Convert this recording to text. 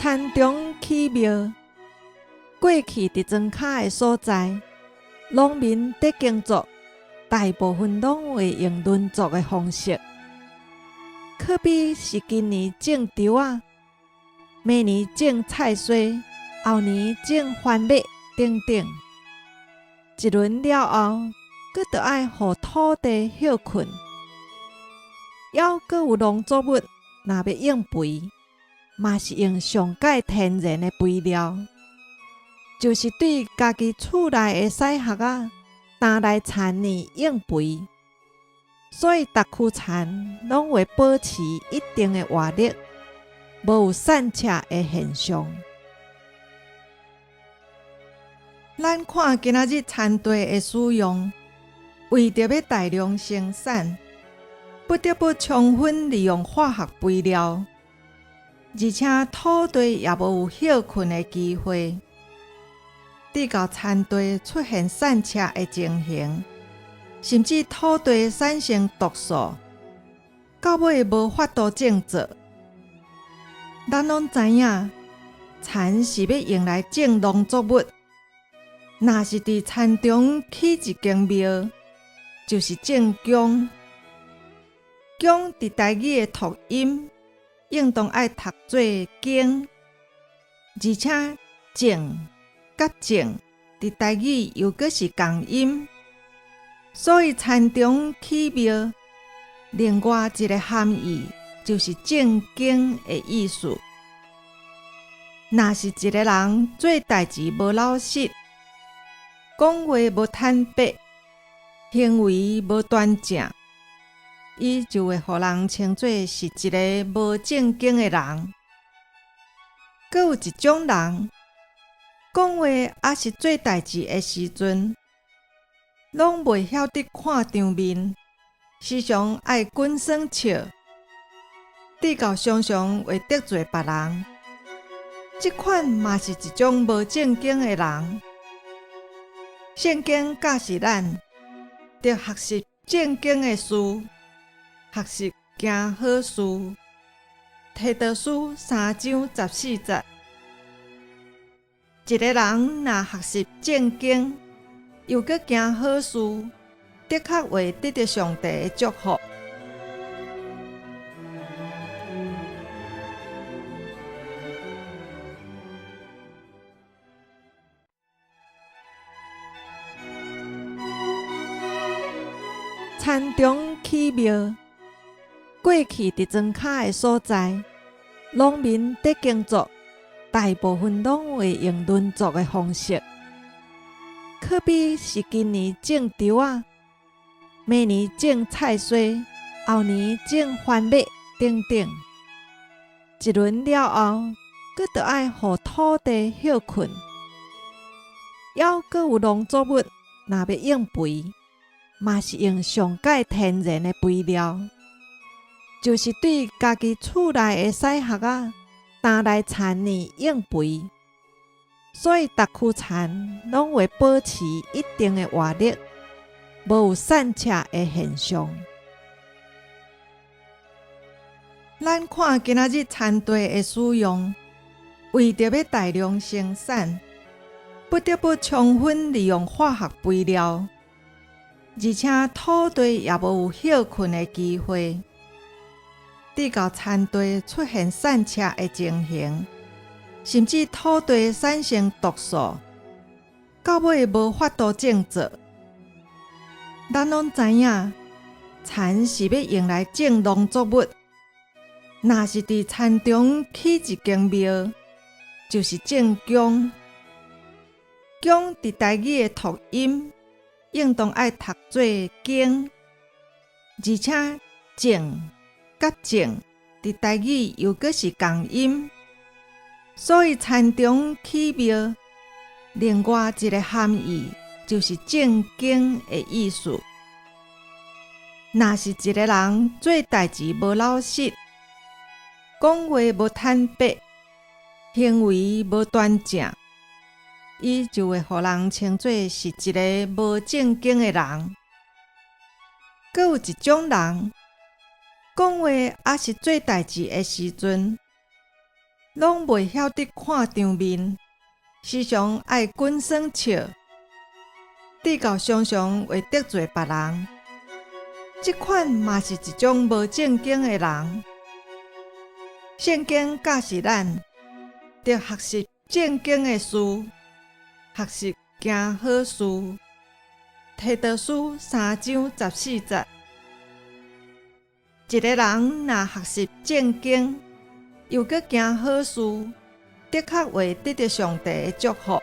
田中起廟，過去佇莊跤的所在，農民佇耕作，大部分攏會用輪作的方式，可比是今年種稻仔，明年種菜薀，後年種番麥等等。一輪了後，閣著愛予土地歇睏，猶閣有農作物，若欲用肥，嘛是用上蓋天然的肥料，就是對家己厝內的屎殼仔，擔來田裡用肥，所以逐區田攏會保持一定的活力，無有散赤的現象。咱看今仔日田地的使用，為著欲大量生產，不得不充分利用化學肥料，而且土地也無有歇睏的機會，直到田地出現散赤的情形，甚至土地產生毒素，到尾無法度種作。咱攏知影，田是欲用來種農作物，若是佇田中起一間廟，就是種薑。薑佇台語的讀音，應當愛讀做經，而且種佮種佇台語又閣是仝音，所以田中起廟，另外一个含義就是正經的意思。若是一个人做代誌無老實，講話無坦白，行為無端正，伊就會予人稱做是一个無正經的人。閣有一種人，講話抑是做代誌的時陣，攏袂曉得看場面，時常愛滾耍笑，直到常常會得罪別人。這款嘛是一種無正經的人。聖經教示咱，著學習正經的事，學習行好事。提多書3章14節，一个人若學習正經，又閣行好事，的確會得著上帝的祝福。田中起廟，過去佇莊跤的所在，農民佇耕作，大部分攏會用輪作的方式，可比是今年種稻仔，明年種菜薀，後年種番麥等等。一輪了後，閣著愛予土地歇睏，猶閣有農作物，若欲用肥，嘛是用上蓋天然的肥料，就是對家己厝內的屎殼仔，擔來田裡用肥，所以逐區田攏會保持一定的活力，無有散赤的現象。咱看今仔日田地的使用，為著欲大量生產，不得不充分利用化學肥料，而且土地也無有歇睏的機會，直到田地出現散赤的情形，甚至土地產生毒素，到尾無法度種作。咱攏知影，田是欲用來種農作物，若是佇田中起一間廟，就是種薑。薑佇台語的讀音，應當愛讀做經，而且種佮種佇台語又閣是仝音，所以田中起廟，另外一個含義就是正經的意思。若是一个人做代誌無老實，講話無坦白，行為無端正，伊就會予人稱做是一个無正經的人。閣有一種人，講話抑是做代誌的時陣，攏袂曉得看場面，時常愛滾耍笑，至到常常會得罪別人。這款嘛是一種無正經的人。聖經教示咱，著學習正經的事，學習行好事。提多書3章14節，一個人若學習正經，又閣行好事，的確會得著上帝的祝福。